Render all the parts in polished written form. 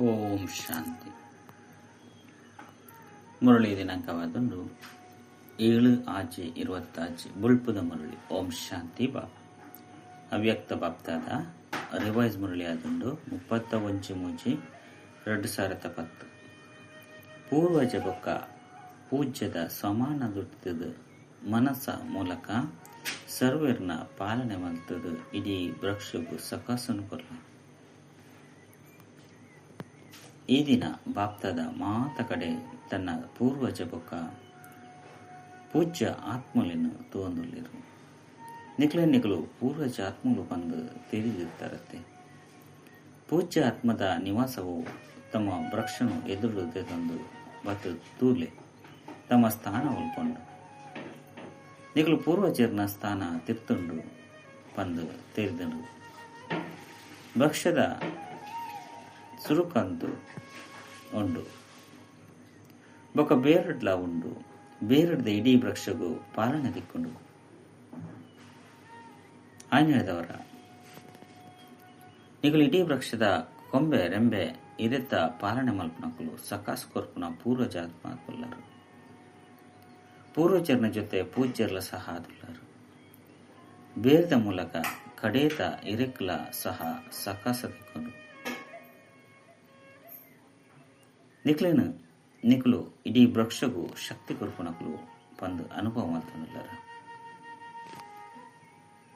ಓಂ ಶಾಂತಿ. ಮುರಳಿ ದಿನಾಂಕವಾದುಂಡು 7/6/26. ಬುಳ್ಪುದ ಮುರಳಿ. ಓಂ ಶಾಂತಿ. ಬಾಬಾ ಅವ್ಯಕ್ತ ಬಾಪ್ತಾದ ರಿವೈಸ್ ಮುರಳಿ ಆದುಂಡು 31/3/2010. ಪೂರ್ವಜ ಬೊಕ್ಕ ಪೂಜ್ಯದ ಸಮಾನ ದುಡ್ತದ ಮನಸ್ಸ ಮೂಲಕ ಸರ್ವೇರ್ನ ಪಾಲನೆ ಮಲ್ತದ ಇಡೀ ವೃಕ್ಷಗು ಸಕಾಸನು ಕೊರ್ಲ. ಈ ದಿನ ಬಾಪ್ತಾದ ಮಾತ ಕಡೆ ತನ್ನ ಪೂರ್ವಜ ಬೊಕ್ಕ ಪೂಜ್ಯ ಆತ್ಮಲೆನು ತೋಂದುಲ್ಲೆರು. ನಿಕ್ಲೆ ನಿಕಲು ಪೂರ್ವಜ ಆತ್ಮಲು ಬಂದು ತಿಳಿದಿರ್ತಾರತ್ತೆ. ಪೂಜ್ಯ ಆತ್ಮದ ನಿವಾಸವು ತಮ್ಮ ವೃಕ್ಷನು ಎದುರು ತಂದು ಬತ್ತು ತೂಲೆ ತಮ್ಮ ಸ್ಥಾನ ಉಲ್ಪಂಡು. ನಿಕಲು ಪೂರ್ವಜರ್ನ ಸ್ಥಾನ ತಿರ್ತುಂಡು ಬಂದು ತಿಳಿದಂಡು. ವೃಕ್ಷದ ಸುರುಕಂತು ಉಂಡು ಬೊಕ ಬೇರಡ್ಲ ಉಂಡು. ಬೇರಡ್ದ ಇಡೀ ವೃಕ್ಷಗೂ ಪಾಲನೆ ದಿಕ್ಕೊಂಡು ಆಯ್ನೇದವರ ನಿಕಲು ಇಡೀ ವೃಕ್ಷದ ಕೊಂಬೆ ರೆಂಬೆ ಇರೆತ್ತ ಪಾಲನೆ ಮಲ್ಪನಕುಲು ಸಕಾಸ್ ಕೊರ್ಪುನ ಪೂರ್ವಜಾತ್ಮ ಕೊಲ್ಲರು. ಪೂರ್ವಜರ್ನ ಜೊತೆ ಪೂಜ್ಯರ್ಲ ಸಹ ಆದುಲ್ಲರು. ಬೇರದ ಮೂಲಕ ಕಡೇತ ಇರೆಕ್ಲ ಸಹ ಸಕಾಸ ದಿಕ್ಕೊಂಡು. ನಿಕ್ಲೇನು ನಿಕಲು ಇಡೀ ವೃಕ್ಷಗೂ ಶಕ್ತಿ ಕೊರ್ಪುನಕುಲು ಬಂದು ಅನುಭವ ಮಲ್ತೊಂದುಲ್ಲರು.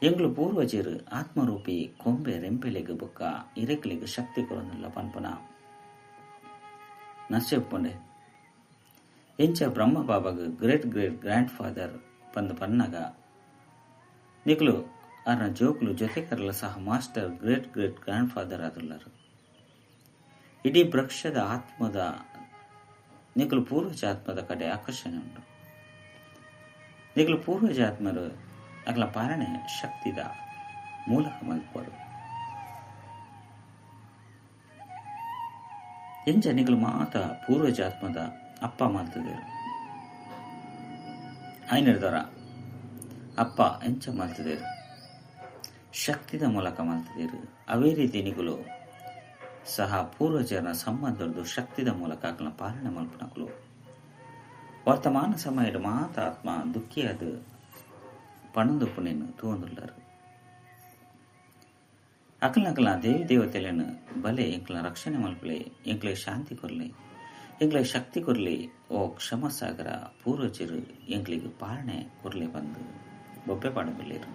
ಎಂಗ್ಲು ಪೂರ್ವಜರು ಆತ್ಮರೂಪಿ ಕೊಂಬೆ ರೆಂಪೆಲೆಗ್ ಬೊಕ್ಕ ಇರೆಕ್ಲೆಗ್ ಶಕ್ತಿ ಕೊರೊಂದುಲ್ಲ ಪನ್ಪುನ ನಶೆಪ್ಪುಂಡೆ. ಎಂಚ ಬ್ರಹ್ಮ ಬಾಬಾಗ್ ಗ್ರೇಟ್ ಗ್ರೇಟ್ ಗ್ರ್ಯಾಂಡ್ ಫಾದರ್ ಪಂದ್ ಪನ್ನಗ ನಿಕ್ಲು ಅರ್ನ ಜೋಕ್ಲು ಜೊತೆಕರ್ಲ ಸಹ master great great grand father ಆದುಲ್ಲರು. ಇಡೀ ವೃಕ್ಷದ ಆತ್ಮದ ನಿಕಲು ಪೂರ್ವಜಾತ್ಮದ ಕಡೆ ಆಕರ್ಷಣೆ ಉಂಟು. ನಿಕಲು ಪೂರ್ವಜಾತ್ಮರು ಅಗಲ ಪಾಲನೆ ಶಕ್ತಿದ ಮೂಲಕ ಮಲ್ಪರು. ಎಂಚ ನಿಕಲು ಮಾತ ಪೂರ್ವಜಾತ್ಮದ ಅಪ್ಪ ಮಲ್ತದೇರು. ಆಯ್ನದವರ ಅಪ್ಪ ಎಂಚ ಮಲ್ತದೇರು, ಶಕ್ತಿದ ಮೂಲಕ ಮಲ್ತದೇರು. ಅವೇ ರೀತಿ ನಿಕಲು ಸಹ ಪೂರ್ವಜರ ಸಂಬಂಧದ್ದು ಶಕ್ತಿದ ಮೂಲಕ ಅಕಲ ಪಾಲನೆ ಮಲ್ಪನಕಲು. ವರ್ತಮಾನ ಸಮಯದ ಮಾತ ಆತ್ಮ ದುಃಖಿಯಾದ ಪಣಂದು ಪುಣೆನು ತೂವೊಂದುಲ್ಲರು. ಅಕಲ್ನಕಲ ದೇವಿ ದೇವತೆలను ಬಲೆ ಎಂಕ್ಲ ರಕ್ಷಣೆ ಮಲ್ಪಲೆ, ಎಂಕ್ಲೆ ಶಾಂತಿ ಕೊರ್ಲೆ, ಎಂಕ್ಲೆ ಶಕ್ತಿ ಕೊರ್ಲೆ, ಓ ಕ್ಷಮಸಾಗರ ಪೂರ್ವಜರು ಎಂಕ್ಲಿಗೆ ಪಾಲನೆ ಕೊರ್ಲೆ ಬಂದು ಬೊಬ್ಬೆ ಪಾಡಬಲ್ಲೇರು.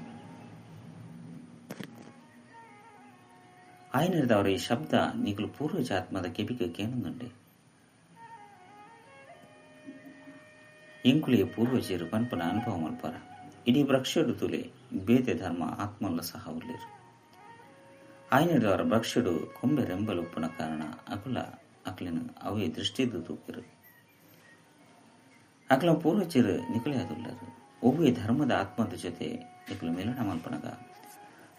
ಆಯ್ನದವರ ಈ ಶಬ್ದ ನಿಕಲು ಪೂರ್ವಜಾತ್ಮದ ಕೆಬಿಗೆ ಕೇನೊಂದುಂಡೆ. ಎಂಕುಲಿಯ ಪೂರ್ವಜರು ಪನ್ಪನ ಅನುಭವ ಮಲ್ಪರ. ಇಡೀ ವೃಕ್ಷಡು ತುಲೆ ಬೇತೆ ಧರ್ಮ ಆತ್ಮಲ್ಲ ಸಹ ಉಲ್ಲೇರು. ಆಯ್ನದವರ ವೃಕ್ಷಡು ಕೊಂಬೆ ರೆಂಬಲು ಉಪ್ಪುನ ಕಾರಣ ಅಕುಲ ಅಕ್ಲಿನ ಅವೇ ದೃಷ್ಟಿದ್ದು ತೂಪಿರು. ಅಕಲ ಪೂರ್ವಜರು ನಿಕುಲೆ ಅದುಲ್ಲರು. ಒವ್ವೇ ಧರ್ಮದ ಆತ್ಮದ ಜೊತೆ ನಿಕಲು ಮಿಲನ ಮಲ್ಪನಗ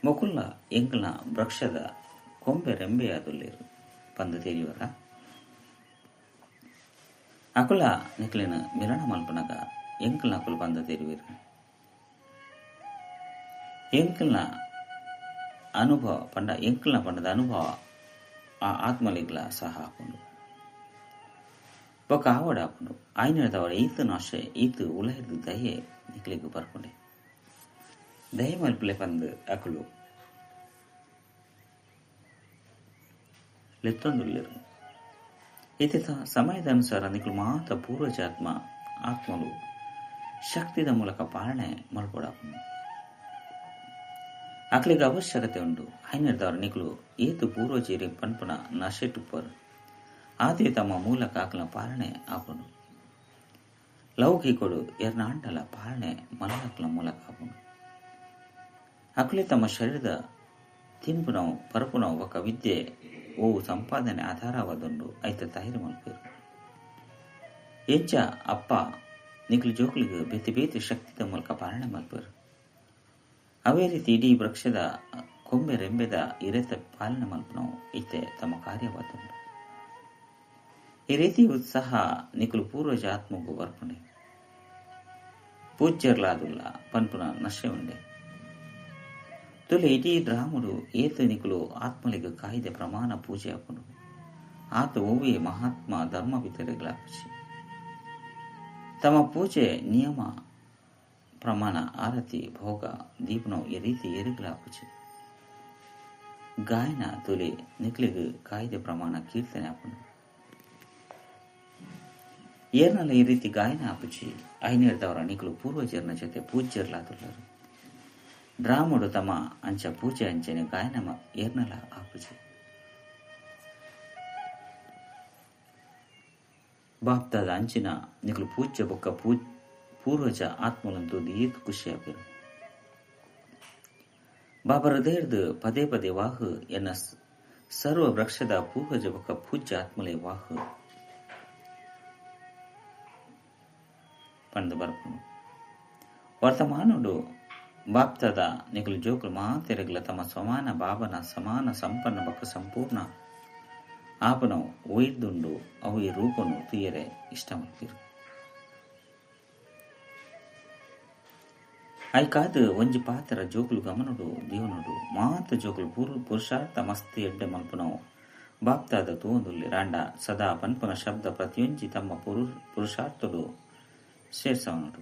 ಮೊಕುಲ್ಲ ಎಂಕಲ್ನ ವೃಕ್ಷದ ಕೊಂಬೆ ರೆಂಬೆಯಾದುಲ್ಲೇರು ಪಂದು ತೆರಿಯವರ. ಅಕುಲ ನಿಕ್ಲಿನ ಮಿಲನ ಮಲ್ಪನಗ ಎಂಕಲ್ನ ಅಕುಲು ಪಂದ ತೆರಿವೇರು. ಎಂಕಲ್ನ ಅನುಭವ ಪಂಡ ಎಂಕಲ್ನ ಪಂಡದ ಅನುಭವ ಆ ಆತ್ಮಲಿಗ್ಲ ಸಹ ಹಾಕೊಂಡು ಬೊಕ್ಕ ಆವಡ ಹಾಕೊಂಡು ಆಯ್ನದವರ ಈತು ನಾಶೆ ಈತು ಉಲಹಿದ ದಯೆ ನಿಕ್ಲಿಗ್ ಬರ್ಕೊಂಡೆ. ದಯೆ ಮಲ್ಪಲೆ ಪಂದು ಅಕುಲು ಲೆತ್ತೊಂದುಲ್ಲೆರು. ಇತಿ ಸಮಯದ ಅನುಸಾರ ನಿಕಲು ಮಾತ ಪೂರ್ವಜಾತ್ಮ ಆತ್ಮಲು ಶಕ್ತಿದ ಮೂಲಕ ಪಾಲನೆ ಮಲ್ಪೊಡಾಪುಂಡು. ಅಕ್ಲಿಗೆ ಅವಶ್ಯಕತೆ ಉಂಡು. ಐನರ್ದವರ ನಿಕಲು ಏತು ಪೂರ್ವಜೀರಿ ಪನ್ಪುನ ನಶೆಟುಪ್ಪರು ಆದೇ ತಮ್ಮ ಮೂಲಕ ಅಕ್ಲ ಪಾಲನೆ ಆಪುಂಡು. ಲೌಕಿಕೊಡು ಎರ್ನಾಂಡಲ ಪಾಲನೆ ಮಲ್ಲಕ್ಲ ಮೂಲಕ ಆಪುಂಡು. ಅಕ್ಲೆ ತಮ್ಮ ಶರೀರದ ತಿನ್ಪುನವು ಪರಪುನವು ಬೊಕ್ಕ ವಿದ್ಯೆ ಓ ಸಂಪಾದನೆ ಆಧಾರವಾದುಂಡು ಐತ ತಯಾರಿ ಮಲ್ಪೇರು. ಎಂಚ ಅಪ್ಪ ನಿಕ್ಲು ಜೋಕ್ಲಿಗೆ ಬೇತೆ ಬೇತೆ ಶಕ್ತಿದ ಮೂಲಕ ಪಾಲನೆ ಮಲ್ಪೇರು. ಅವೇ ರೀತಿ ಇಡೀ ವೃಕ್ಷದ ಕೊಂಬೆ ರೆಂಬೆದ ಇರೆತ ಪಾಲನೆ ಮಲ್ಪನವು ಇತ್ತೆ ತಮ್ಮ ಕಾರ್ಯವಾದುಂಡು. ಈ ರೀತಿ ಉತ್ಸಾಹ ನಿಕಲು ಪೂರ್ವಜ ಆತ್ಮಗೂ ಬರ್ಪುಂಡೆ. ಪೂಜ್ಯರ್ಲಾದುಲ್ಲ ಪನ್ಪುನ ನಶೆ ಉಂಡೆ. ತುಲೆ ಇಡೀ ರಾముడు ಏತ ನಿಕಲು ಆತ್ಮಲಿಗೆ ಕಾಯ್ದೆ ಪ್ರಮಾಣ ಪೂಜೆ ಹಾಕೊಂಡು ಆತ ಒವ್ವೇ ಮಹಾತ್ಮ ಧರ್ಮಪಿತರೆಗ್ಲಾಪುಜಿ. ತಮ್ಮ ಪೂಜೆ ನಿಯಮ ಪ್ರಮಾಣ ಆರತಿ ಭೋಗ ದೀಪನವು ಈ ರೀತಿ ಏರಿಗ್ಲಾಪುಜಿ. ಗಾಯನ ತುಲೆ ನಿಕ್ಲಿಗ್ ಕಾಯ್ದೆ ಪ್ರಮಾಣ ಕೀರ್ತನೆ ಆಪುಂಡು. ಏರ್ನಲ ಈ ರೀತಿ ಗಾಯನ ಆಪುಜಿ. ಐನೇರ್ದವರ ನಿಕ್ಲು ಪೂರ್ವಜರ್ನ ಜೊತೆ ಪೂಜ್ಯರ್ಲಾದುಲ್ಲರು. ಡ್ರಾಮುಡು ತಮ್ಮ ಅಂಚ ಪೂಜೆ ಅಂಚನೆ ಗಾಯನ ಏರ್ನಲ ಆಪುಜಿ. ಬಾಪ್ತಾದ ಅಂಚಿನ ನಿಕ್ಲು ಪೂಜ್ಯ ಬೊಕ್ಕ ಪೂರ್ವಜ ಆತ್ಮಲಂತೂ ಏತ್ ಖುಷಿ ಆಪಿರು. ಬಾಬಾ ಹೃದಯದ ಪದೇ ಪದೇ ವಾಹು ಎನ್ನ ಸರ್ವ ವೃಕ್ಷದ ಪೂರ್ವಜ ಬೊಕ್ಕ ಪೂಜ್ಯ ಆತ್ಮಲೇ ವಾಹು ಪಂದು ಬರ್ಪುಂಡು. ವರ್ತಮಾನುಡು ಬಾಪ್ತಾದ ನಿಕಲು ಜೋಕುಲು ಮಾತೆರೆಗ್ಲ ತಮ್ಮ ಸಮಾನ ಬಾಬನ ಸಮಾನ ಸಂಪನ್ನ ಬೊಕ್ಕ ಸಂಪೂರ್ಣ ಆಪನ ಒಯ್ದುಂಡು ಅವು ಈ ರೂಪನು ತುಯರೆ ಇಷ್ಟ ಮಲ್ಪಿರು. ಐಕಾದು ಒಂಜಿ ಪಾತ್ರ ಜೋಕುಲು ಗಮನಡು ದೇವನುಡು ಮಾತ ಜೋಕುಲು ಪುರುಷಾರ್ಥ ಮಸ್ತ್ ಎಡ್ಡೆ ಮಲ್ಪುನವು ಬಾಪ್ತಾದ ತೂಂದುಲ್ಲಿ ರಾಂಡ ಸದಾ ಪನ್ಪುನ ಶಬ್ದ ಪ್ರತಿಯೊಂಜಿ ತಮ್ಮ ಪುರುಷಾರ್ಥಡು ಸೇರ್ಸವನುಡು.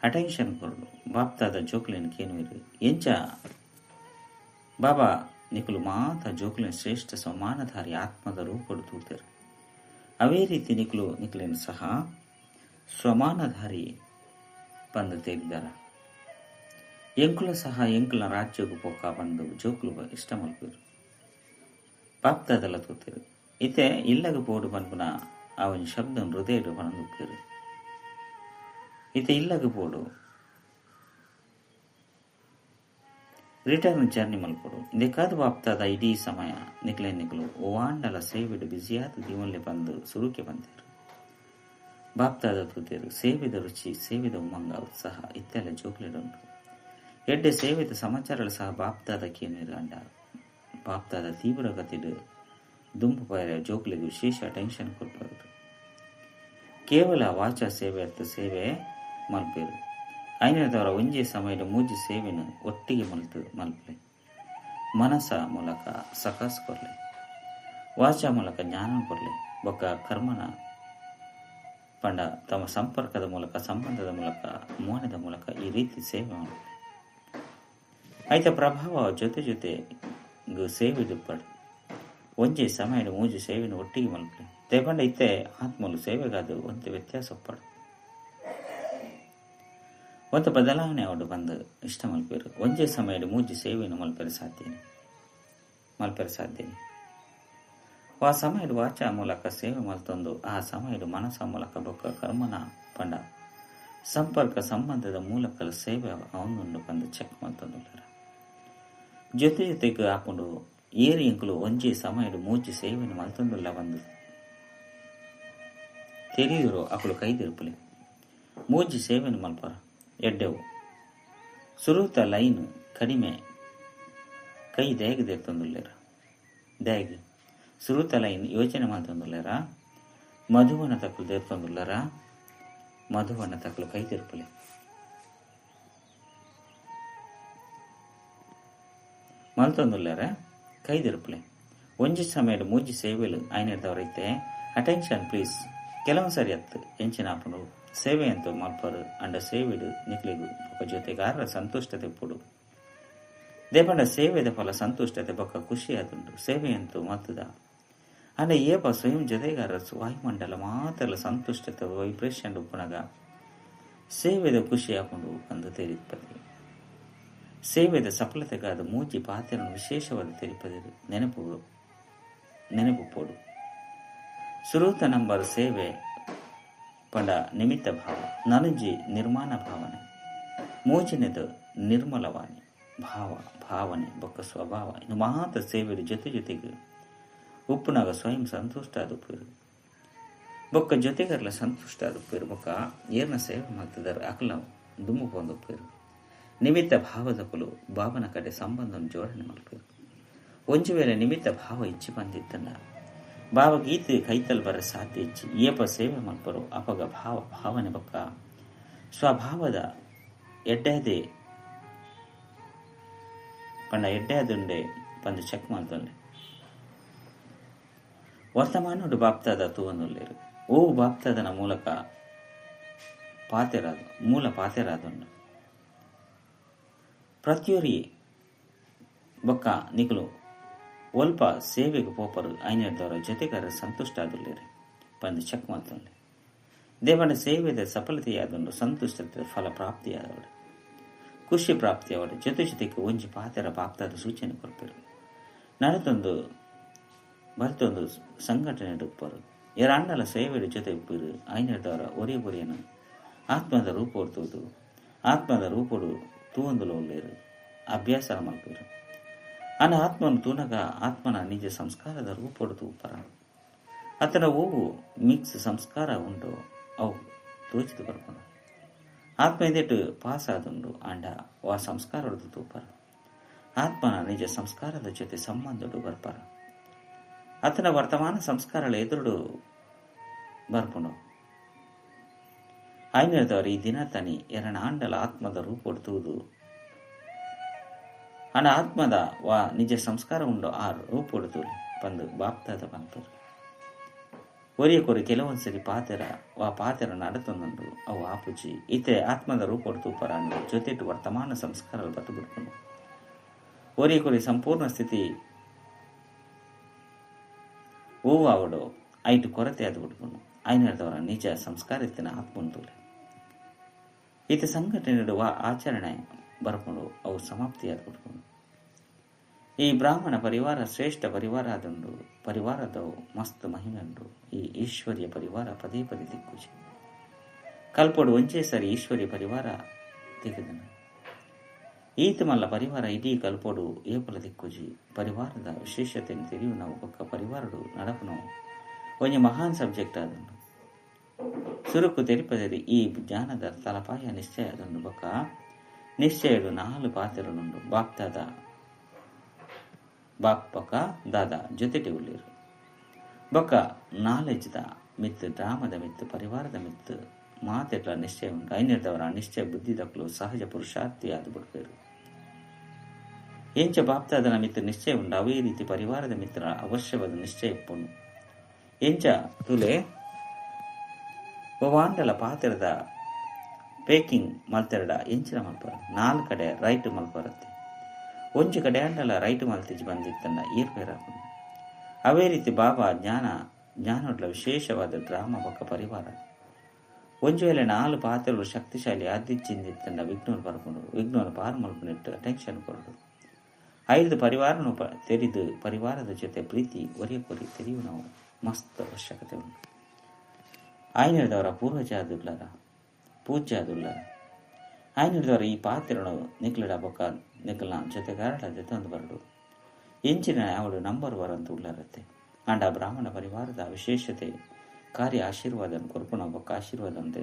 ಅಟೆನ್ಷನ್ ಕೊರಡು ಬಾಪ್ತಾದ ಜೋಕುಲೇನು ಕೇನುವಿರು. ಎಂಚ ಬಾಬಾ ನಿಕುಲು ಮಾತ ಜೋಕುಲಿನ ಶ್ರೇಷ್ಠ ಸಮಾನಧಾರಿ ಆತ್ಮದ ರೂಪಡು ತೂತೆರು. ಅವೇ ರೀತಿ ನಿಕುಲು ನಿಕುಲೇನು ಸಹ ಸ್ವಮಾನಧಾರಿ ಪಂದು ತೇರಿದಾರ. ಎಂಕುಲ ಸಹ ಎಂಕುಲ ರಾಜ್ಯಗು ಪೊಕ್ಕ ಬಂದು ಜೋಕುಲು ಇಷ್ಟ ಮಲ್ಪಿರು. ಬಾಪ್ತಾದಲ್ಲ ತೂತೆರು. ಇತ್ತೆ ಇಲ್ಲಗ ಪೋಡು ಪನ್ಪುನ ಆ ಒಂಜಿ ಶಬ್ದ ಹೃದಯಡು ಪನೊಂದುಪ್ಪೆರು. ಇತ್ತೆ ಇಲ್ಲಗ ಪೋಡು ರಿಟರ್ನ್ ಜರ್ನಿ ಮಲ್ಪೊಡು. ಇಂದೆಕಾದ್ ಬಾಪ್ತಾದ ಇಡೀ ಸಮಯ ನಿಕ್ಲೆ ನಿಕ್ಲು ಓವಾಂಡಲ ಸೇವೆಡು ಬಿಸಿಯಾದ ದೀವನ್ಲೆ ಬಂದು ಸುರುಕೆ ಬಂದಿರು. ಬಾಪ್ತಾದ ತೂತೆರು ಸೇವೆದ ರುಚಿ ಸೇವೆದ ಉಮಂಗ ಉತ್ಸಾಹ ಇತ್ತೆಲ್ಲ ಜೋಕ್ಲೆಡುಂಟು. ಎಡ್ಡೆ ಸೇವೆದ ಸಮಾಚಾರಗಳು ಸಹ ಬಾಪ್ತಾದ ಕೇನುವಿರು. ಅಂಡ ಬಾಪ್ತಾದ ತೀವ್ರ ಗತಿಡು ದುಂಪು ಪೈರ ಜೋಕ್ಲೆಗ್ ವಿಶೇಷ ಅಟೆನ್ಷನ್ ಕೊರ್ಪರು. ಕೇವಲ ವಾಚ ಸೇವೆ ಅರ್ಥ ಸೇವೆ ಮಲ್ಪೇರು. ಐನದವರ ಒಂಜೇ ಸಮಯದ ಮೂಜಿ ಸೇವೆನು ಒಟ್ಟಿಗೆ ಮಲ್ತು ಮಲ್ಪಲೆ. ಮನಸ ಮೂಲಕ ಸಕಾಸ್ ಕೊರ್ಲೆ, ವಾಚ ಮೂಲಕ ಜ್ಞಾನ ಕೊರ್ಲೆ, ಬೊಕ್ಕ ಕರ್ಮನ ಪಂಡ ತಮ್ಮ ಸಂಪರ್ಕದ ಮೂಲಕ ಸಂಬಂಧದ ಮೂಲಕ ಮೋನದ ಮೂಲಕ ಈ ರೀತಿ ಸೇವೆ ಮಲ್ಪಲೆ. ಐತ ಪ್ರಭಾವ ಜೊತೆ ಜೊತೆ ಸೇವೆ ದುಪ್ಪಡು. ಒಂಜೇ ಸಮಯದ ಮೂಜಿ ಸೇವೆನು ಒಟ್ಟಿಗೆ ಮಲ್ಪಲೆ. ದೇಪಂಡ ಇತ್ತೆ ಆತ್ಮಲು ಸೇವೆಗಾದು ಒಂತೆ ವ್ಯತ್ಯಾಸ ಒಪ್ಪಡು. ಒಂತ ಬದಲಾವಣೆ ಅವಡು ಬಂದು ಇಷ್ಟ ಮಲ್ಪೇರು. ಒಂಜೇ ಸಮಯದ ಮೂಜಿ ಸೇವೆಯನ್ನು ಮಲ್ಪೆರೆ ಸಾಧ್ಯನೆ. ಆ ಸಮಯದ ವಾಚ ಮೂಲಕ ಸೇವೆ ಮಲ್ತೊಂದು ಆ ಸಮಯದ ಮನಸ ಮೂಲಕ ಬೊಕ್ಕ ಕರ್ಮನ ಪಂಡ ಸಂಪರ್ಕ ಸಂಬಂಧದ ಮೂಲಕ ಸೇವೆ ಅವನುಂಡು ಬಂದು ಚೆಕ್ ಮಲ್ತೊಂದು. ಜೊತೆ ಜೊತೆಗೆ ಹಾಕೊಂಡು ಏರಿ ಎಂಕುಲು ಒಂಜೇ ಸಮಯದ ಮೂಜಿ ಸೇವೆಯನ್ನು ಮಲ್ತೊಂದುಲ್ಲ ಬಂದು ತೆರೆಯೂರು ಅಕುಲು ಕೈದಿರುಪುಲೆ ಮೂಜಿ ಸೇವೆಯನ್ನು ಮಲ್ಪಾರ ಎಡ್ಡೆವು. ಸುರುತ ಲೈನ್ ಕಡಿಮೆ ಕೈ ದೇಗ ದೇರ್ತೊಂದುಲ್ಲೇರ. ದೇಗ ಸುರುತ ಲೈನ್ ಯೋಚನೆ ಮಲ್ತೊಂದುಲ್ಲೇರ. ಮಧುವನ ತಕ್ಕಲು ದೇರ್ತೊಂದುಲ್ಲರ. ಮಧುವನ ತಕ್ಕಲು ಕೈ ತಿರುಪುಲೆ. ಮಲ್ತೊಂದುಲ್ಲೇರ ಕೈ ತಿರುಪುಲೆ. ಒಂಜಿ ಸಮಯದ ಮೂಜಿ ಸೇವೆಲು ಐನೆರ್ದವರೈತೆ ಅಟೆನ್ಷನ್ ಪ್ಲೀಸ್. ಕೆಲವು ಸರಿ ಅತ್ತು ಎಂಚಿನ ಆಪುಂಡು ಸೇವೆ ಅಂತ ಮಲ್ಪರು ಅಂಡ ಸೇವೆಡು ನಿಕ್ಲೆಗು ಬೊಕ್ಕ ಜೊತೆಗಾರರ ಸಂತುಷ್ಟತೆ ಪೊಡು. ದೇಪಂಡ ಸೇವೆದ ಫಲ ಸಂತುಷ್ಟತೆ ಬೊಕ್ಕ ಖುಷಿ ಆದುಂಡು. ಸೇವೆಯಂತೂ ಮತ್ತದ ಅಂಡ ಏಪ ಸ್ವಯಂ ಜೊತೆಗಾರರ ವಾಯುಮಂಡಲ ಮಾತ್ರ ಸಂತುಷ್ಟತೆ ವೈಬ್ರೇಷನ್ ಉಪ್ಪುನಗ ಸೇವೆದ ಖುಷಿ ಆಪುಂಡು ಅಂದು ತೆರಿಪದೆ. ಸೇವೆದ ಸಫಲತೆಗಾದ ಮೂಜಿ ಪಾತ್ರನು ವಿಶೇಷವಾದ ತೆರಿಪದಿರು ನೆನಪು ಪೋಡು. ಸುರೂತ ನಂಬರ್ ಸೇವೆ ಪಂಡ ನಿಮಿತ್ತ ಭಾವ, ನನಜಿ ನಿರ್ಮಾಣ ಭಾವನೆ, ಮೂಜಿನದು ನಿರ್ಮಲವಾಣಿ ಭಾವ ಭಾವನೆ ಬೊಕ್ಕ ಸ್ವಭಾವ ಇನ್ನು ಮಾತ್ರ ಸೇವೆಯ ಜೊತೆ ಜೊತೆಗೆ ಉಪ್ಪುನಾಗ ಸ್ವಯಂ ಸಂತುಷ್ಟ ಆದುಪ್ಪೇರು. ಬೊಕ್ಕ ಜೊತೆಗರ್ಲ ಸಂತುಷ್ಟ ಆದುಪ್ಪೇರು. ಬೊಕ್ಕ ಏರ್ನ ಸೇವೆ ಮಾಡ್ತಿದ್ದಾರೆ ಅಕಲ ದುಮ್ಮು ಪೊಂದುಪ್ಪೇರು. ನಿಮಿತ್ತ ಭಾವದಕುಲು ಬಾಬನ ಕಡೆ ಸಂಬಂಧ ಜೋಡಣೆ ಮಲ್ಪೇರು. ಒಂಜಿ ವೇಳೆ ನಿಮಿತ್ತ ಭಾವ ಇಚ್ಚಿ ಬಂದಿತ್ತಲ್ಲ ಭಾವ ಗೀತೆ ಕೈತಲ್ ಬರ ಸಾಧ್ಯ ಇಚ್ಚಿ ಏಪ ಸೇವೆ ಮಲ್ಪರು ಅಪಗ ಭಾವ ಭಾವನೆ ಬೊಕ್ಕ ಸ್ವಭಾವದ ಎಡ್ಡೆದೆ ಪಂಡ ಎಡ್ಡೆದುಂಡೆ ಪಂದು ಚೆಕ್ ಮಲ್ತೊಂಡೆ. ವರ್ತಮಾನೋಡು ಬಾಪ್ತಾದ ತೂವೊಂದುಲ್ಲೆರ್. ಓವು ಬಾಪ್ತಾದನ ಮೂಲಕ ಪಾತೆರಾದು ಮೂಲ ಪಾತೆರಾದುಂಡು. ಪ್ರತಿಯೊರಿ ಬೊಕ್ಕ ನಿಕುಲು ಒಲ್ಪ ಸೇವೆಗ್ ಪೋಪರು ಐನೆರ್ದವರ ಜೊತೆಗಾರರು ಸಂತುಷ್ಟ ಆದುಲ್ಲೆರ್ ಪಂದ್ ಚೆಕ್ ಮಲ್ತೊನ್ಲೆ. ದೇವನ ಸೇವೆದ ಸಫಲತೆಯಾದುಂಡು ಸಂತುಷ್ಟತೆ ಫಲ ಪ್ರಾಪ್ತಿಯಾದವಡು ಖುಷಿ ಪ್ರಾಪ್ತಿಯಾವಡು ಜೊತೆ ಜೊತೆಗೆ ಒಂಜಿ ಪಾತೆರ ಬಾಪ್ತಾದ ಸೂಚನೆ ಕೊರ್ಪೆರು. ನಡತೊಂದು ಬರ್ತೊಂದು ಸಂಘಟನೆ ಉಪ್ಪರು ಎರಾಂಡಲ ಸೇವೆಡು ಜೊತೆ ಉಪ್ಪರು ಐನೆರ್ದವರ ಒರಿಯ ಒರಿಯನು ಆತ್ಮದ ರೂಪೋಡು ತೂದು ಆತ್ಮದ ರೂಪೋಡು ತೂವೊಂದುಲ ಉಲ್ಲೆರ್ ಅಭ್ಯಾಸ ಮಲ್ಪೆರು. ಅನ ಆತ್ಮನು ತೂನಗ ಆತ್ಮನ ನಿಜ ಸಂಸ್ಕಾರದ ರೂಪೋಡು ತೂಪರ ಅತನ ಓವು ಮಿಕ್ಸ್ ಸಂಸ್ಕಾರ ಉಂಡು ಅವು ತೋಚಿದು ಬರ್ಪುಂಡು. ಆತ್ಮ ಎದೆಟ್ ಪಾಸ್ ಆದುಂಡು ಆಂಡ ವಾ ಸಂಸ್ಕಾರೊಡ್ದು ತೂಪರ ಆತ್ಮನ ನಿಜ ಸಂಸ್ಕಾರದ ಜೊತೆ ಸಂಬಂಧಡು ಬರ್ಪರ ಅತನ ವರ್ತಮಾನ ಸಂಸ್ಕಾರಗಳ ಎದುರುಡು ಬರ್ಪುಂಡು. ಐನೆರ್ದವರು ಈ ದಿನ ತನಿ ಎರಣ ಆಂಡಲ ಆತ್ಮದ ರೂಪೊಡು ತೂದು ಆಂಡ ಆತ್ಮದ ವಾ ನಿಜ ಸಂಸ್ಕಾರ ಉಂಡು ಆ ರೂಪೊಡು ತೂಲಿ ಪಂದು ಬಾಪ್ತಾದ ಪನ್ಪೆರ್. ಒರಿಯ ಕೊರಿ ಕೆಲವೊಂದ್ಸರಿ ಪಾತೆರ ವಾ ಪಾತೆರ ನಡತೊಂದುಂಡು ಅವು ಆಪುಜಿ ಇತ್ತೆ ಆತ್ಮದ ರೂಪೊಡು ತೂಪರ ಅಂಡು ಜೊತೆಟು ವರ್ತಮಾನ ಸಂಸ್ಕಾರ ಬತ್ತು ಬಿಡ್ಪುಂಡು. ಒರಿಯ ಕೊರಿ ಸಂಪೂರ್ಣ ಸ್ಥಿತಿ ಓವು ಆವಡೋ ಐಟು ಕೊರತೆ ಅದು ಬಿಡ್ಪುಂಡು. ಐನೆರ್ದವರ ನಿಜ ಸಂಸ್ಕಾರ ಇತ್ತಿನ ಆತ್ಮನು ತೂಲೆ ಈತ ಸಂಘಟನೆ ವಾ ಆಚರಣೆ ಬರ್ಪುಂಡು ಅವು ಸಮಾಪ್ತಿಯಾದ ಬಿಡ್ಪುಂಡು. ಈ ಬ್ರಾಹ್ಮಣ ಪರಿವಾರ ಶ್ರೇಷ್ಠ ಪರಿವಾರ ಆದುಂಡು. ಪರಿವಾರದವು ಮಸ್ತ್ ಮಹಿಮೆ ಉಂಡು. ಈ ಈಶ್ವರ್ಯ ಪರಿವಾರ ಪದೇ ಪದೇ ದಿಕ್ಕುಜಿ ಕಲ್ಪೊಡು ಒಂಜೇ ಸರಿ ಈಶ್ವರ್ಯ ಪರಿವಾರ ತಿಕ್ಕದನು. ಈತ ಮಲ್ಲ ಪರಿವಾರ ಇಡೀ ಕಲ್ಪೊಡು ಏಪಲ ದಿಕ್ಕುಜಿ. ಪರಿವಾರದ ವಿಶೇಷತೆಯನ್ನು ತಿಳಿಯು ನಾವು ಬೊಕ್ಕ ಪರಿವಾರಡು ನಡಪುನವು ಒಂಜಿ ಮಹಾನ್ ಸಬ್ಜೆಕ್ಟ್ ಆದುಂಡು. ಸುರುಕು ತೆರಿಪದರಿ ಈ ಜ್ಞಾನದ ತಲಪಾಯ ನಿಶ್ಚಯ ಆದುಂಡು. ಬೊಕ್ಕ ನಿಶ್ಚಯಡು ನಾಲು ಪಾತೆರನುಂಡು. ಬಾಪ್ತಾದ ಬಾಪ್ ಬೊಕ್ಕ ದಾದ ಜೊತೆಟೆ ಉಲ್ಲೆರ್. ಬೊಕ್ಕ ನಾಲೆಜ್ದ ಮಿತ್ತು ಡ್ರಾಮದ ಮಿತ್ತು ಪರಿವಾರದ ಮಿತ್ತು ಮಾತೆಟ್ಲ ನಿಶ್ಚಯ ಉಂಡು. ಐನೆರ್ದವರ ನಿಶ್ಚಯ ಬುದ್ಧಿದಕ್ಲು ಸಹಜ ಪುರುಷಾರ್ಥಿ ಆದ್ ಬಿಡ್ಪೆರ್. ಎಂಚ ಬಾಪ್ತಾದನ ಮಿತ್ತು ನಿಶ್ಚಯ ಉಂಡು ಅವೇ ರೀತಿ ಪರಿವಾರದ ಮಿತ್ರ ಅವಶ್ಯವಾದ ನಿಶ್ಚಯ ಇಪ್ಪುಂಡು. ಎಂಚ ತುಲೆ ಒವಾಂಡಲ ಪಾತೆರದ ಪೇಕಿಂಗ್ ಮಲ್ತೆರಡ ಎಂಚಿನ ಮಲ್ಪರ ನಾಲ್ ಕಡೆ ರೈಟ್ ಮಲ್ಪರತ್ತೆ ಒಂಜಿ ಕಡೆ ಅಂಡಲ ರೈಟ್ ಮಲ್ತಿಜಿ ಬಂದಿತ್ತಂಡ ಏರ್ಪೇರಾಪುಂಡು. ಅವೇ ರೀತಿ ಬಾಬಾ ಜ್ಞಾನ ಜ್ಞಾನೊಡ್ಲ ವಿಶೇಷವಾದ ಡ್ರಾಮ ಬೊಕ್ಕ ಪರಿವಾರ ಒಂಜಿ ವೇಳೆ ನಾಲು ಪಾತೆರಲು ಶಕ್ತಿಶಾಲಿ ಆದಿಚ್ಚಿಂದಿತ್ತಂಡ ವಿಘ್ನರು ಬರ್ಪುಂಡು. ವಿಘ್ನರು ಪಾರು ಮಲ್ಪುನಿಟ್ಟು ಟೆನ್ಷನ್ ಕೊರಡು. ಐದು ಪರಿವಾರನು ತೆರಿದು ಪರಿವಾರದ ಜೊತೆ ಪ್ರೀತಿ ಒರಿಯ ಕೊರಿ ತೆರಿಯು ನಾವು ಮಸ್ತ್ ಅವಶ್ಯಕತೆ ಉಂಟು. ಆಯ್ನಿಡ್ದವರ ಪೂರ್ವಜ ಆದುಲ್ಲರ ಪೂಜ್ಯ ಆದುಲ್ಲರ ಆಯ್ನಿಡ್ದವರ ಈ ಪಾತೆರನು ನಿಕ್ಲಡ ಬೊಕ್ಕ ನಿಕ್ಲನ ಜೊತೆಗಾರಡ ಜೊತೆ ಬರಡು ಎಂಚಿನ ಅವಳು ನಂಬರ್ ವರಂತ ಉಳ್ಳರತ್ತೆ. ಆಂಡ ಬ್ರಾಹ್ಮಣ ಪರಿವಾರದ ವಿಶೇಷತೆ ಕಾರ್ಯ ಆಶೀರ್ವಾದ ಕೊರ್ಪುಣ ಬೊಕ್ಕ ಆಶೀರ್ವಾದ ಅಂತ.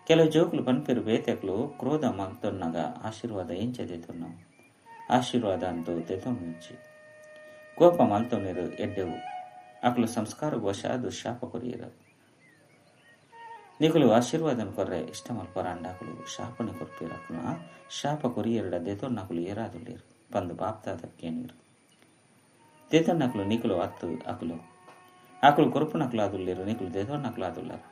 ಕೆಲವು ಜೋಕ್ಲು ಪನ್ಪೆರು ಬೇತೆಕ್ಲು ಕ್ರೋಧ ಮಲ್ತೊನ್ನಾಗ ಆಶೀರ್ವಾದ ಎಂಚ ದೇತೊನ್ನವು ಆಶೀರ್ವಾದ ಅಂತೂ ತೆತೊನ್ನುಜ್ಜಿ ಕೋಪ ಮಲ್ತೊನ್ನೆರು ಎಡ್ಡೆವು ಅಕ್ಲು ಸಂಸ್ಕಾರ ವಶಾದು ಶಾಪ ಕೊರಿಯರು. ನಿಕುಲು ಆಶೀರ್ವಾದನ ಕೊರ್ರೆ ಇಷ್ಟ ಮಲ್ಪರ ಅಂಡಾಕುಲು ಶಾಪನೆ ಕೊರ್ಪೇರು. ಅಕ್ಲು ಶಾಪ ಕೊರಿಯರಡ ದೇತೊನ್ನಕುಲು ಏರಾದುಲ್ಲೇರು ಪಂದು ಬಾಪ್ತಾದಕ್ಕೇನೀರು. ದೇತೊನ್ನಕುಲು ನಿಕುಲು ಅತ್ತು ಅಕುಲು ಅಕುಲು ಕೊರುಪುನಕುಲು ಆದುಲ್ಲೇರು ನಿಕುಲು ದೇತೊನ್ನಕುಲು ಆದುಲ್ಲಾರ.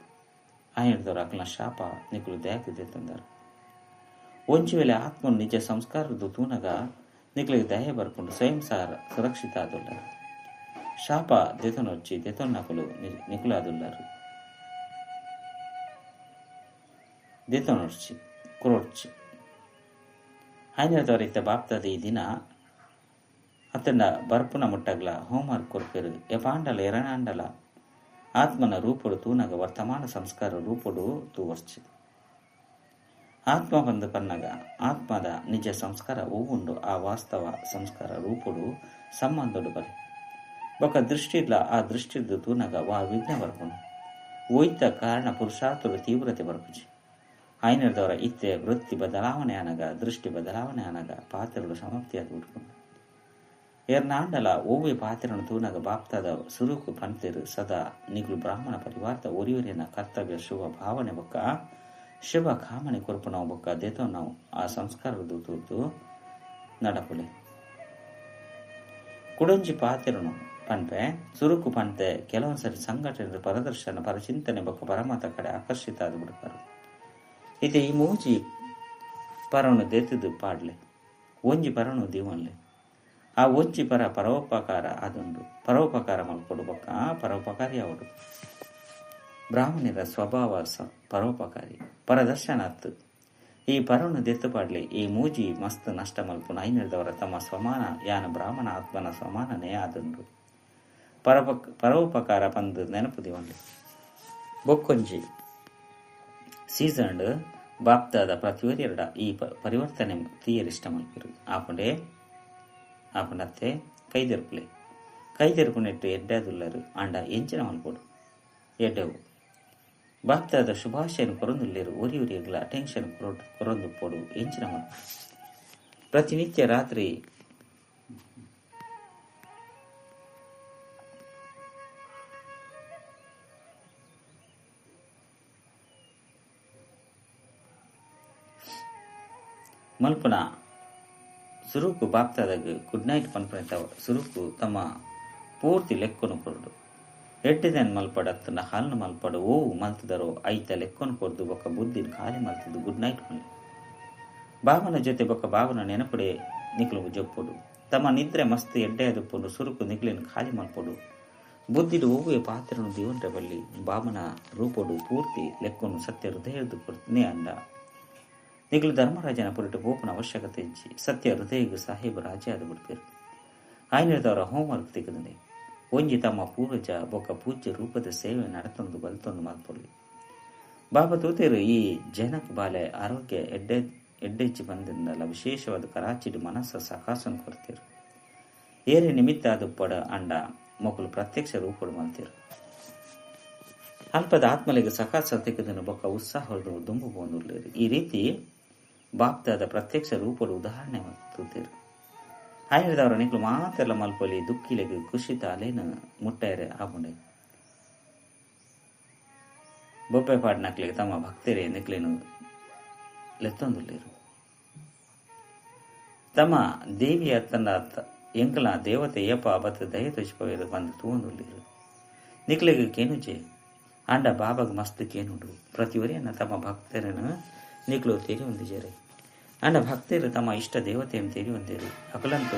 ಆಯನದವರು ಅಕುಲ ಶಾಪ ನಿಕುಲು ದಯಾಕು ದೇತೊಂದಾರು. ಒಂಜಿ ವೇಳೆ ಆತ್ಮನು ನಿಜ ಸಂಸ್ಕಾರದ ತೂನಗ ನಿಕುಲಿಗೆ ದಯ ಬರ್ಪುಂಡು ಸ್ವಯಂ ಸಾರ ಸುರಕ್ಷಿತ ಆದುಲ್ಲಾರ. ಶಾಪ ದೇತೊನೊಚ್ಚಿ ದೇತೊನ್ನಕುಲು ನಿಕುಲು ಆದುಲ್ಲಾರು. ದೇತೊನೊರ್ಚಿ ಕುರೊರ್ಚಿ ಆಯ್ನದವರ ಇತ್ತ ಬಾಪ್ತದ ಈ ದಿನ ಅತ್ತಂಡ ಬರ್ಪುನ ಮುಟ್ಟಗ್ಲ ಹೋಮ್ವರ್ಕ್ ಕೊರ್ಪೆರು. ಎಪಾಂಡಲ ಎರನಾಂಡಲ ಆತ್ಮನ ರೂಪೊಡು ತೂನಗ ವರ್ತಮಾನ ಸಂಸ್ಕಾರ ರೂಪೊಡು ತೂವರ್ಚಿ. ಆತ್ಮ ಬಂದು ಪನ್ನಗ ಆತ್ಮದ ನಿಜ ಸಂಸ್ಕಾರ ಓವುಂಡು ಆ ವಾಸ್ತವ ಸಂಸ್ಕಾರ ರೂಪೊಡು ಸಂಬಂಧೊಡು ಬರೆ ಬೊಕ್ಕ ದೃಷ್ಟಿಡ್ಲ ಆ ದೃಷ್ಟಿಡ್ದು ತೂನಗ ವಾ ವಿಘ್ನ ಬರ್ಪುಂಡು. ಒಯ್ತ ಕಾರಣ ಪುರುಷಾರ್ಥದ ತೀವ್ರತೆ ಬರ್ಪುಜಿ. ಆಯ್ನದವರ ಇತ್ತೆ ವೃತ್ತಿ ಬದಲಾವಣೆ ಆನಗ ದೃಷ್ಟಿ ಬದಲಾವಣೆ ಆನಗ ಪಾತ್ರಗಳು ಸಮಾಪ್ತಿಯಾದ ಬಿಡ್ಪುಂಡು. ಏರ್ನಾಂಡಲ ಓವೆ ಪಾತ್ರನು ತೂನಗ ಬಾಪ್ತಾದ ಸುರುಕು ಪಂತೆರು ಸದಾ ನಿಗುಲು ಬ್ರಾಹ್ಮಣ ಪರಿವಾರದ ಒರಿಯೊರಿಯನ ಕರ್ತವ್ಯ ಶುಭ ಭಾವನೆ ಬೊಕ್ಕ ಶುಭ ಕಾಮನೆ ಕೊರ್ಪುನವು ಬೊಕ್ಕ ದೇತೋ ನಾವು ಆ ಸಂಸ್ಕಾರದ ತೂರ್ದು ನಡಪುಲೆ. ಕುಡೊಂಜಿ ಪಾತೆರನು ಪನ್ಪೆ ಸುರುಕು ಪಂತೆ ಕೆಲವೊಂದು ಸರಿ ಸಂಘಟನೆ ಪರದರ್ಶನ ಪರಚಿಂತನೆ ಬೊಕ್ಕ ಪರಮತ ಕಡೆ ಆಕರ್ಷಿತ ಆದ್ ಬಿಡ್ಪಾರು. ಇತ್ತೆ ಈ ಮೂಜಿ ಪರವನ್ನು ದೆತ್ತದು ಪಾಡ್ಲೆ ಒಂಜಿ ಪರನು ದೀವನ್ಲೆ ಆ ಒಂಜಿ ಪರ ಪರೋಪಕಾರ ಆದುಂಡು ಪರೋಪಕಾರ ಮಲ್ಪೊಡು ಬೊಕ್ಕ ಪರೋಪಕಾರಿ ಅವಡು. ಬ್ರಾಹ್ಮಣರ ಸ್ವಭಾವ ಪರೋಪಕಾರಿ ಪರದರ್ಶನಾತ್ ಈ ಪರವನ್ನು ದೆತ್ತು ಪಾಡ್ಲೆ ಈ ಮೂಜಿ ಮಸ್ತ್ ನಷ್ಟ ಮಲ್ಪುನ ಐನಿರ್ದವರ ತಮ್ಮ ಸ್ವಮಾನ ಯಾನ ಬ್ರಾಹ್ಮಣ ಆತ್ಮನ ಸ್ವಮಾನನೇ ಆದುಂಡು ಪರೋಪಕಾರ ಪಂದು ನೆನಪು ದಿವನ್ಲೆ. ಬೊಕ್ಕೊಂಜಿ ಸೀಸನ್ಡ್ ಬಾಪ್ತಾದ ಪ್ರತಿಯೊರಿಯರ ಈ ಪರಿವರ್ತನೆ ತೀಯರ್ ಇಷ್ಟ ಮಲ್ಪಿರು ಆಪುಂಡೆ ಆಪುಂಡತ್ತೆ ಕೈದೆರ್ಪುಲೆ ಕೈದೆರ್ಪು ನೆಟ್ಟು ಎಡ್ಡಾದುಲ್ಲರು ಆಂಡ ಎಂಚಿನ ಮಲ್ಪೊಡು ಎಡ್ಡೆವು ಬಾಪ್ತಾದ ಶುಭಾಶಯನ ಕೊರೊಂದುಲ್ಲೇರು ಒರಿ ಒರಿಯಗ್ಲ ಅಟೆನ್ಷನ್ ಕೊರೊಂದು ಪೊಡು ಎಂಚಿನ ಮಲ್ಪು. ಪ್ರತಿನಿತ್ಯ ರಾತ್ರಿ ಮಲ್ಪುನ ಸುರುಕು ಬಾಪ್ತಾದಾಗ ಗುಡ್ ನೈಟ್ ಪನ್ಪುನ ಸುರುಕು ತಮ್ಮ ಪೂರ್ತಿ ಲೆಕ್ಕೊನು ಕೊರಡು ಎಡ್ಡೆದನ್ ಮಲ್ಪಡ ಅತ್ತನ ಹಾಲ್ನ ಮಲ್ಪಡು ಓ ಮಲ್ತದರೋ ಐತ ಲೆಕ್ಕೊನು ಕೊರ್ದು ಬೊಕ್ಕ ಬುದ್ಧಿನ ಖಾಲಿ ಮಲ್ತದ್ದು ಗುಡ್ ನೈಟ್ ಪನ್ಲೆ. ಬಾಬನ ಜೊತೆ ಬೊಕ್ಕ ಬಾಬನ ನೆನಪುಡೆ ನಿಕ್ಲು ಜೊಪ್ಪೊಡು ತಮ್ಮ ನಿದ್ರೆ ಮಸ್ತ್ ಎಡ್ಡೆ ಅದುಪ್ಪೊಡು ಸುರುಕು ನಿಕ್ಲಿನ ಖಾಲಿ ಮಲ್ಪೊಡು ಬುದ್ಧಿಡು ಓವೇ ಪಾತ್ರನು ದಿವನ್ರೆ ಬಲ್ಲಿ ಬಾಬನ ರೂಪೊಡು ಪೂರ್ತಿ ಲೆಕ್ಕೊನು ಸತ್ಯ ಹೃದಯದ್ದು ಕೊಡ್ತೀನಿ ಅಂದ ನಿಕ್ಲು ಧರ್ಮರಾಜನ ಪುರಟು ಪೋಪನ ಅವಶ್ಯಕತೆ ಇಜ್ಜಿ ಸತ್ಯ ಹೃದಯಗೂ ಸಾಹೇಬ ರಾಜ ಆದ ಬಿಡ್ಪೇರು. ಆಯ್ನಿರ್ದವರ ಹೋಮ್ವರ್ಕ್ ತೆಗೆದಂಡೆ ಒಂಜಿ ತಮ್ಮ ಪೂರ್ವಜ ಬೊಕ್ಕ ಪೂಜ್ಯ ರೂಪದ ಸೇವೆ ನಡತೊಂದು ಬಲ್ತೊಂದು ಮಲ್ಪೊಲಿ. ಬಾಬಾ ತೂತೇರು ಈ ಜನಕ್ ಬಾಲೆ ಆರೋಗ್ಯ ಎಡ್ಡೆ ಎಡ್ಡೆಚ್ಚಿ ಬಂದಿಂದಲ್ಲ ವಿಶೇಷವಾದ ಕರಾಚಿಡು ಮನಸ್ಸ ಸಕಾಸನ್ನು ಕೊಡ್ತೀರು. ಏರೆ ನಿಮಿತ್ತ ಅದು ಪಡ ಅಂಡ ಮೊಕಲು ಪ್ರತ್ಯಕ್ಷ ರೂಪಡು ಮಲ್ತೀರು. ಅಲ್ಪದ ಆತ್ಮಲಿಗೆ ಸಕಾಸ ತೆಗೆದನು ಬೊಕ್ಕ ಉತ್ಸಾಹದ ದುಂಬು ಪೋಂದುಲ್ಲೇರು. ಈ ರೀತಿ ಬಾಪ್ತಾದ ಪ್ರತ್ಯಕ್ಷ ರೂಪಡು ಉದಾಹರಣೆ ತೂತೇರು. ಆಯ್ದವರ ನಿಕ್ಲು ಮಾತೆಲ್ಲ ಮಲ್ಪೊಲಿ ದುಕ್ಕಿಲೆಗ್ ಖುಷಿತ ಅಲೇನ ಮುಟ್ಟಾಯರೆ ಆಪುಂಡೆ. ಬೊಬ್ಬೆ ಪಾಡ್ನಕ್ಲೆಗ್ ತಮ್ಮ ಭಕ್ತರೇ ನಿಕ್ಲೇನು ಲೆತ್ತೊಂದುಲ್ಲೇರು. ತಮ್ಮ ದೇವಿಯ ತನ್ನ ಎಂಕಲ ದೇವತೆ ಏಪ ಬತ್ತ ದಯ ತೋಚಿಪವೇರು ಬಂದು ತೂವೊಂದುಲ್ಲೇರು. ನಿಕ್ಲೆಗ್ ಕೇನುಜೆ ಆಂಡ ಬಾಬಾಗ್ ಮಸ್ತ್ ಕೇನುಂಡು ಪ್ರತಿಯೊರಿಯನ್ನ ತಮ್ಮ ಭಕ್ತರನ್ನು ನಿಕ್ಲು ತೇರಿ ಹೊಂದಿಜಾರೆ. ಆಂಡ ಭಕ್ತರು ತಮ್ಮ ಇಷ್ಟ ದೇವತೆಯನ್ನು ತೇರಿ ಹೊಂದಿರು ಅಕಲಂತೂ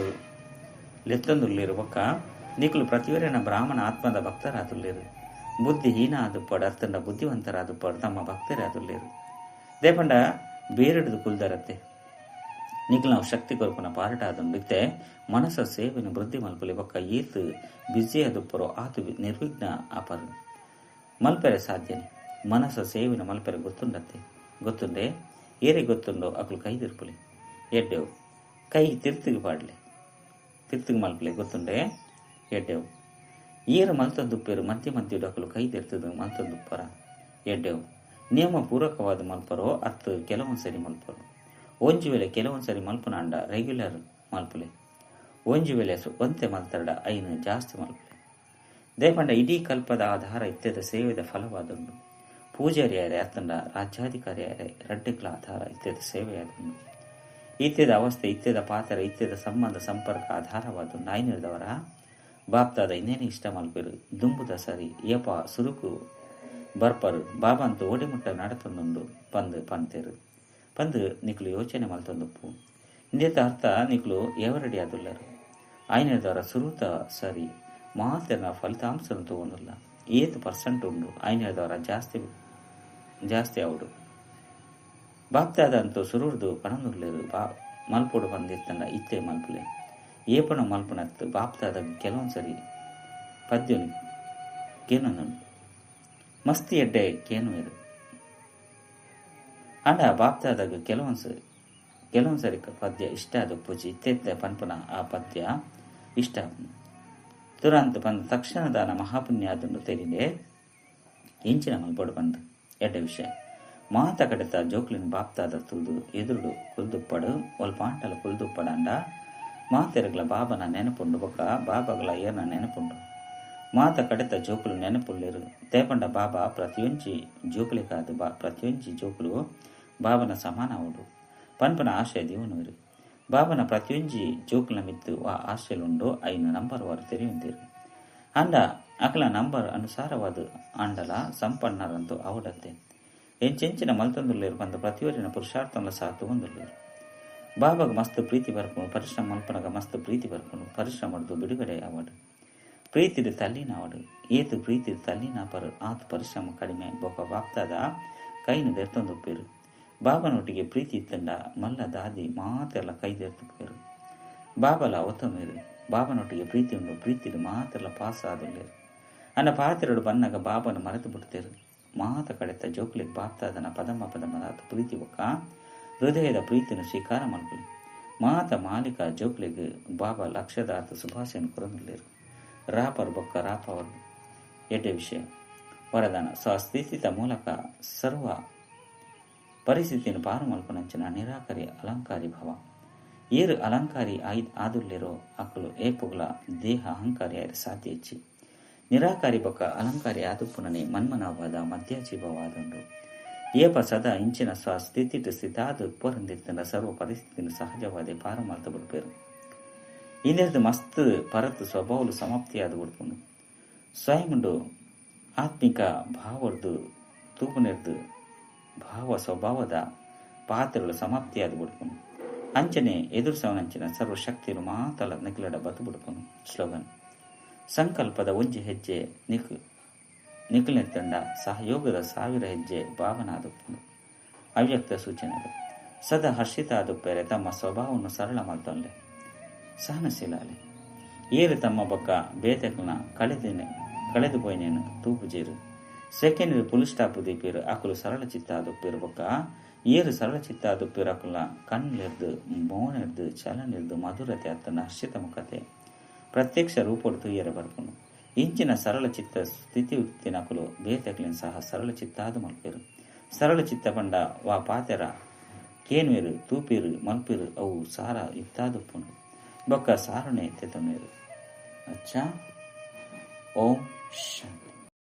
ಲೆತ್ತೊಂದುಲ್ಲೇರು ಬೊಕ್ಕ ನಿಕ್ಲು ಪ್ರತಿಯೊರಿಯನ್ನ ಬ್ರಾಹ್ಮಣ ಆತ್ಮದ ಭಕ್ತರಾದುಲ್ಲೇರು. ಬುದ್ಧಿಹೀನ ಆದುಪ್ಪಡು ಅತ್ತಂಡ ಬುದ್ಧಿವಂತರಾದುಪ್ಪಡು ತಮ್ಮ ಭಕ್ತರಾದುಲ್ಲೇರು. ದೇಪಂಡ ಬೇರೆಡ್ದು ಕುಲ್ದರತ್ತೆ ನಿಕ್ಲು ನಾವು ಶಕ್ತಿ ಕೊರಪುನ ಪಾರಟ ಆದುಂಡಿತ್ತೆ ಮನಸ್ಸ ಸೇವೆನ ವೃದ್ಧಿ ಮಲ್ಪಲಿ ಬೊಕ್ಕ ಈತ್ ಬ್ಯುಸಿ ಆದುಪ್ಪರೋ ಆತು ನಿರ್ವಿಘ್ನ ಆಪರು ಮಲ್ಪೆರೆ ಸಾಧ್ಯನೆ. ಮನಸ್ಸ ಸೇವಿನ ಮಲ್ಪೆರೆ ಗೊತ್ತುಂಡತ್ತೆ ಗೊತ್ತುಂಡೆ ಏರೆ ಗೊತ್ತುಂಡೋ ಅಕಲು ಕೈ ತಿರ್ಪುಲೆ ಎಡ್ಡೆವು ಕೈ ತಿರ್ತಿಗೆ ಪಾಡ್ಲೆ ತಿರ್ತಿಗೆ ಮಲ್ಪಲೆ ಗೊತ್ತುಂಡೆ ಎಡ್ಡೆವು ಏರು ಮಲ್ತೊಂದುಪ್ಪೇರು ಮಧ್ಯ ಮಧ್ಯಡು ಅಕಲು ಕೈ ತಿರ್ತದ ಮಲ್ತೊಂದುಪ್ಪರ ಎಡ್ಡೆವು ನಿಯಮ ಪೂರಕವಾದ ಮಲ್ಪರೋ ಅತ್ತು ಕೆಲವೊಂದು ಸರಿ ಮಲ್ಪರು. ಒಂಜಿ ವೇಳೆ ಕೆಲವೊಂದು ಸರಿ ಮಲ್ಪುನಾಂಡ ರೆಗ್ಯುಲರ್ ಮಲ್ಪುಲೆ ಒಂಜಿ ವೇಳೆ ಒಂತೆ ಮಲ್ತರಡ ಐನು ಜಾಸ್ತಿ ಮಲ್ಪುಲೆ. ದೇಪಂಡ ಇಡೀ ಕಲ್ಪದ ಆಧಾರ ಇತ್ಯದ ಸೇವೆದ ಫಲವಾದುಂಡು. ಪೂಜಾರಿಯಾರೆ ಅತ್ತಂಡ ರಾಜ್ಯಾಧಿಕಾರಿಯಾರೆ ರಡ್ಡಿಕ್ಲ ಆಧಾರ ಇತ್ಯದ ಸೇವೆಯಾದುಂಡು. ಇತ್ಯದ ಅವಸ್ಥೆ ಇತ್ಯದ ಪಾತ್ರ ಇತ್ಯದ ಸಂಬಂಧ ಸಂಪರ್ಕ ಆಧಾರವಾದುಂಡು. ಆಯ್ನಿರ್ದವರ ಬಾಪ್ತಾದ ಇನ್ನೇನು ಇಷ್ಟ ಮಲ್ಪೇರು ದುಂಬುದ ಸರಿ ಏಪ ಸುರುಕು ಬರ್ಪರು ಬಾಬಂತು ಓಡಿಮುಟ್ಟ ನಡತೊಂದುಂಡು ಪಂದು ಪಂತೇರು ಪಂದು ನಿಕ್ಲು ಯೋಚನೆ ಮಲ್ತೊಂದುಪ್ಪು. ಇಂದೇತ ಅರ್ಥ ನಿಕ್ಲು ಎವರಡಿ ಆದುಲ್ಲರು. ಆಯ್ನಿರ್ದವರ ಸುರುತ ಸರಿ ಮಾತೆರ್ನ ಫಲಿತಾಂಶ ತಗೊಂಡಿಲ್ಲ ಏತ್ ಪರ್ಸೆಂಟ್ ಉಂಡು ಆಯ್ನಿರ್ದವರ ಜಾಸ್ತಿ ಜಾಸ್ತಿ ಅವಡು. ಬಾಪ್ತಾದಂತೂ ಸುರುರ್ದು ಪಣನುರ್ಲೇರು ಬಾ ಮಲ್ಪೊಡು ಬಂದಿತ್ತಂಡ ಇತ್ತೆ ಮಲ್ಪುಲೆ ಏಪಣ ಮಲ್ಪುನತ್ತು ಬಾಪ್ತಾದ ಕೆಲವೊಂದು ಸರಿ ಪದ್ಯನು ಕೇನೊಂದುಂಡು ಮಸ್ತಿ ಎಡ್ಡೆ ಕೇನುವೇರು. ಆಂಡ ಬಾಪ್ತಾದಾಗ ಕೆಲವೊಂದು ಸರಿ ಪದ್ಯ ಇಷ್ಟ ಆದ ಪೂಜೆ ಇತ್ತೆತ್ತೆ ಪನ್ಪುನ ಆ ಪದ್ಯ ಇಷ್ಟ ತುರಂತ ಬಂದ ತಕ್ಷಣದಾನ ಮಹಾಪುಣ್ಯ ಅದನ್ನು ತೆರಿದೆ ಇಂಚಿನ ಮಲ್ಪೊಡು ಬಂದು ಎಡ್ಡೆ ವಿಷಯ ಮಾತ ಕಡೆತ ಜೋಕ್ಲಿನ ಬಾಪ್ತಾದ ತೂದು ಎದುರುಡು ಕುಲ್ದುಪ್ಪಡು ಒಲ್ಪಾಂಟಲ ಕುಲ್ದುಪ್ಪಡಂಡ ಮಾತೆರಗ್ಲ ಬಾಬನ ನೆನಪುಂಡು ಬೊಕ್ಕ ಬಾಬಾಗಳ ಏರ್ನ ನೆನಪುಂಡು ಮಾತ ಕಡೆತ ಜೋಕುಲು ನೆನಪುಲ್ಲೇರು. ತೇಪಂಡ ಬಾಬಾ ಪ್ರತಿಯೊಂಜಿ ಜೋಕುಲಿ ಕಾದು ಬಾ ಪ್ರತಿಯೊಂಜಿ ಜೋಕುಲು ಬಾಬನ ಸಮಾನ ಅವಡು ಪನ್ಪನ ಆಶಯ ದೇವನೂರು. ಬಾಬನ ಪ್ರತಿಯೊಂಜಿ ಜೋಕುಲ ಮಿತ್ತು ಆ ಆಶಯಲುಂಡು ಐನ ನಂಬರ್ ವಾರು ತೆರೆಯುಂದಿರು. ಅಂಡ ಅಕಲ ನಂಬರ್ ಅನುಸಾರವಾದ ಆಂಡಲ ಸಂಪನ್ನರಂತೂ ಅವಡತ್ತೆ ಎಂಚೆಂಚಿನ ಮಲ್ತೊಂದುಲ್ಲೇರು ಬಂದ ಪ್ರತಿಯೊರಿನ ಪುರುಷಾರ್ಥಂಲ ಸಹ ತೂವೊಂದುಲ್ಲೇರು. ಬಾಬಾಗ ಮಸ್ತ್ ಪ್ರೀತಿ ಬರ್ಪುಂಡು, ಪರಿಶ್ರಮ ಮಲ್ಪನಗ ಮಸ್ತ್ ಪ್ರೀತಿ ಬರ್ಪುಂಡು. ಪರಿಶ್ರಮಡ್ದು ಬಿಡುಗಡೆ ಅವಡು ಪ್ರೀತಿದ ತಲ್ಲಿನ ಅವಡು ಏತು ಪ್ರೀತಿದ ತಲ್ಲಿನ ಪರು ಆತು ಪರಿಶ್ರಮ ಕಡಿಮೆ ಬೊಕ ಬಾಪ್ತಾದ ಕೈನು ದೆರ್ತೊಂದುಪ್ಪೇರು. ಬಾಬನೊಟ್ಟಿಗೆ ಪ್ರೀತಿ ಇತ್ತಂಡ ಮಲ್ಲ ದಾದಿ ಮಾತೆಲ್ಲ ಕೈ ದೆರ್ತುಪ್ಪೇರು. ಬಾಬಲ ಒತ್ತಮೇರು ಬಾಬನೊಟ್ಟಿಗೆ ಪ್ರೀತಿ ಉಂಡು, ಪ್ರೀತಿಡು ಮಾತೆಲ್ಲ ಪಾಸ್ ಆದುಲ್ಲೇರು. ಅನ್ನ ಪಾತೆರಡು ಬನ್ನಗ ಬಾಬನ ಮರೆತು ಬಿಡ್ತೇರು. ಮಾತ ಕಡೆತ ಜೋಕ್ಲಿಗೆ ಬಾಪ್ತಾದನ ಪದಮ ಪದಮದಾತ ಪ್ರೀತಿ ಬೊಕ್ಕ ಹೃದಯದ ಪ್ರೀತಿನ ಸ್ವೀಕಾರ ಮಲ್ಪುಲಿ. ಮಾತ ಮಾಲಿಕ ಜೋಕ್ಲಿಗೆ ಬಾಬಾ ಲಕ್ಷದಾತ ಸುಭಾಷೆಯನ್ನು ಕೊರನುಲ್ಲೇರು. ರಾಪರ್ ಬೊಕ್ಕ ರಾಪವರು ಎಡ್ಡೆ ವಿಷಯ. ವರದಾನ ಸ್ವಸ್ಥಿತಿತ ಮೂಲಕ ಸರ್ವ ಪರಿಸ್ಥಿತಿಯನ್ನು ಪಾರು ಮಲ್ಪನಂಚಿನ ನಿರಾಕರಿ ಅಲಂಕಾರಿ ಭಾವ. ಏರು ಅಲಂಕಾರಿ ಆದುಲ್ಲೇರೋ ಅಕಲು ಏಪುಗ್ಲ ದೇಹ ಅಹಂಕಾರಿ ಆಯ್ರೆ ಸಾಧ್ಯ ಹೆಚ್ಚಿ. ನಿರಾಕಾರಿ ಬೊಕ್ಕ ಅಲಂಕಾರಿ ಆದುಪ್ಪುನನೆ ಮನ್ಮನವಾದ ಮಧ್ಯಾಜೀವವಾದುಂಡು. ಏಪ ಸದಾ ಇಂಚಿನ ಸ್ವಸ್ಥಿತಿಟ್ ಸ್ಥಿತಾದ ಉಪ್ಪರಂದಿತ್ತನ ಸರ್ವ ಪರಿಸ್ಥಿತಿಯನ್ನು ಸಹಜವಾದ ಪಾರು ಮಲ್ತ ಬಿಡ್ಪೇರು. ಇಂದೆರ್ದು ಮಸ್ತ್ ಪರತ್ ಸ್ವಭಾವಲು ಸಮಾಪ್ತಿಯಾದ ಬಿಡ್ಪುಂಡು. ಸ್ವಯಂಡು ಆತ್ಮಿಕ ಭಾವರ್ದು ತೂಪುನೆರ್ದು ಭಾವ ಸ್ವಭಾವದ ಪಾತ್ರಗಳು ಸಮಾಪ್ತಿಯಾದ ಬಿಡ್ಪುಂಡು. ಅಂಚನೆ ಎದುರಿಸವನಂಚಿನ ಸರ್ವಶಕ್ತಿಯು ಮಾತಲ ನಿಖಲಡ ಬತ್ತು ಬಿಡ್ಪುಂಡು. ಸ್ಲೋಗನ್: ಸಂಕಲ್ಪದ ಒಂಜಿ ಹೆಜ್ಜೆ ನಿಖಲಿನೆತ್ತಂಡ ಸಹಯೋಗದ 1000 ಹೆಜ್ಜೆ ಭಾವನಾದುಪ್ಪುಂಡು. ಅವ್ಯಕ್ತ ಸೂಚನೆಗಳು: ಸದಾ ಹರ್ಷಿತ ಆದುಪ್ಪೇರೆ ತಮ್ಮ ಸ್ವಭಾವವನ್ನು ಸರಳ ಮಲ್ತೊಲ್ಲೆ ಸಹನಶೀಲಾಲೆ. ಏರು ತಮ್ಮ ಬೊಕ್ಕ ಬೇತೆಕ್ಲನ ಕಳೆದು ಪೋಯಿನೇನು ತೂಪುಜೇರು. ಸೆಕೆಂಡ್ ಪುಲ್ ಸ್ಟಾಪ್ ದೀಪೇರು ಅಕುಲು ಸರಳ ಚಿತ್ತ ಆದುಪ್ಪೇರು. ಬೊಕ್ಕ ಏರು ಸರಳ ಚಿತ್ತ ಆದುಪ್ಪೇರು ಅಕುಲ ಕಣ್ಣೆರ್ದು ಮೌನೆರ್ದು ಚಲನೆರ್ದು ಮಧುರತೆ ಅತ್ತನ ಹರ್ಷಿತ ಮುಖತೆ ಪ್ರತ್ಯಕ್ಷ ರೂಪೊಡು ತೂಯರೆ ಬರ್ಪುಂಡು. ಇಂಚಿನ ಸರಳ ಚಿತ್ತ ಸ್ಥಿತಿ ಉತ್ತಿನಕುಲು ಬೇತೆಕ್ಲಿನ ಸಹ ಸರಳ ಚಿತ್ತಾದು ಮಲ್ಪೇರು. ಸರಳ ಚಿತ್ತ ಪಂಡ ವಾ ಪಾತೆರ ಕೇನ್ವೇರು ತೂಪೇರು ಮಲ್ಪೇರು ಅವು ಸಾರ ಇತ್ತಾದುಪ್ಪುಂಡು. ಬೊಕ್ಕ ಸಾರುಣೆ ತೆತಮೇರು. ಅಚ್ಚಾ, ಓಂ ಶಾಂತಿ.